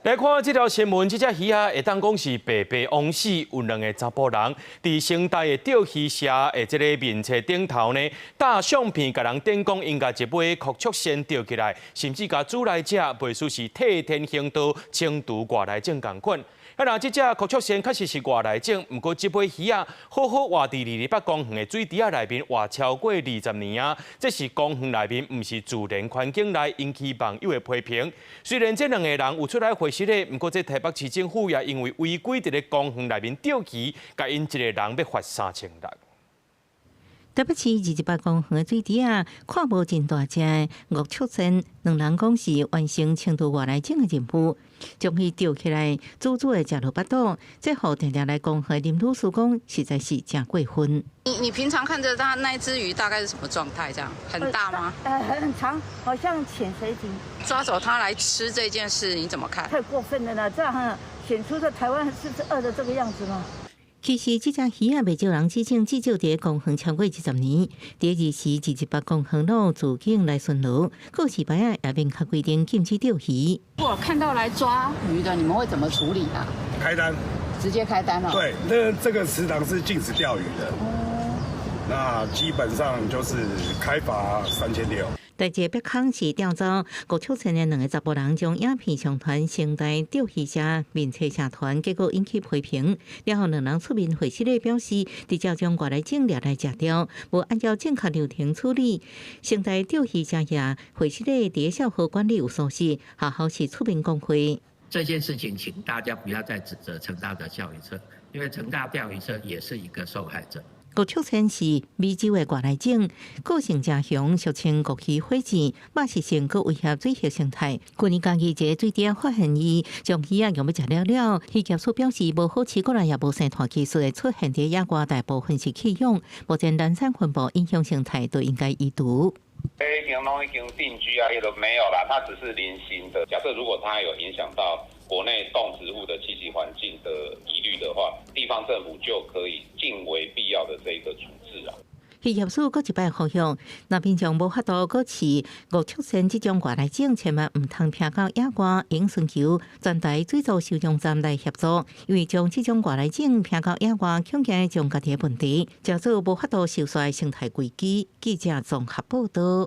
來看這條新聞，這隻魚仔會當講是白白枉死，有兩个查埔人佇成大的釣魚社的這个面冊頂頭呢，貼相片，共人點講，𪜶共一尾黒觸鱔釣起來，甚至共煮來食，袂輸是替天行道，清除外來種仝款。啊，若這隻黒觸鱔確實是外來種，毋過這尾魚仔好好活佇二二八公園的水池仔內面活超過二十年啊！這是公園內面，毋是自然環境內引起網友的批評。雖然這兩個人有出來回釋咧，毋過這台北市政府也因為違規佇咧公園內面釣魚，共𪜶一个人欲罰3600。台北市二二八公園的水池仔，看無真大隻吳觸鱔，兩人講是完成清除外來種的任務，將伊釣起來，煮煮的食落腹肚，這予定定來公園林女士講，實在是誠過分。你平常看著它那隻魚大概是什麼狀態？這樣很大嗎？很長，好像潛水艇。抓走它來吃這件事，你怎麼看？太過分了啦！這樣顯出這台灣是餓的這個樣子嗎？其實這隻魚仔袂少人指證，至少佇公園超過二十年。佇二時二二八公園路自警來巡邏，告示牌仔也明確規定禁止釣魚。如果看到來抓魚的，你們會怎麼處理啊？開單，直接開單了。對，那這個池塘是禁止釣魚的。那基本上就是開罰3600。代誌別空是釣走吳觸鱔的兩个查埔人，將影片上傳成大釣魚社面冊社團，結果引起批評。了後兩人出面回釋咧表示，直接將外來種掠來食掉，無按照正確流程處理。成大釣魚社也回釋咧，佇校河管理有疏失，學校是出面講話。這件事情，請大家不要再指責成大的釣魚社，因為成大釣魚社也是一個受害者。吳觸鱔是美洲的外來種，個性誠雄，俗稱吳魚火箭，肉食性，閣威脅水域生態。去年嘉義一个水池發現伊將魚仔用欲食了了，漁業署表示無好飼，過來也無生湠技術會出現佇野外，大部分是棄養，目前零散分布影響生態，都應該移除。已經攏已經定居啊，也都沒有啦，它只是零星的。假設如果它有影響到國內動植物的棲息環境的疑慮的話，地方政府就可以盡為必要的這個處置啊。漁業署閣一擺呼籲，若民眾無法度閣飼吳觸鱔這種外來種，千萬毋通摒到野外，應尋求全台水族收容站來協助，因為將這種外來種摒到野外，恐驚將家己的問題，造成無法度收煞的生態危機。記者綜合報道。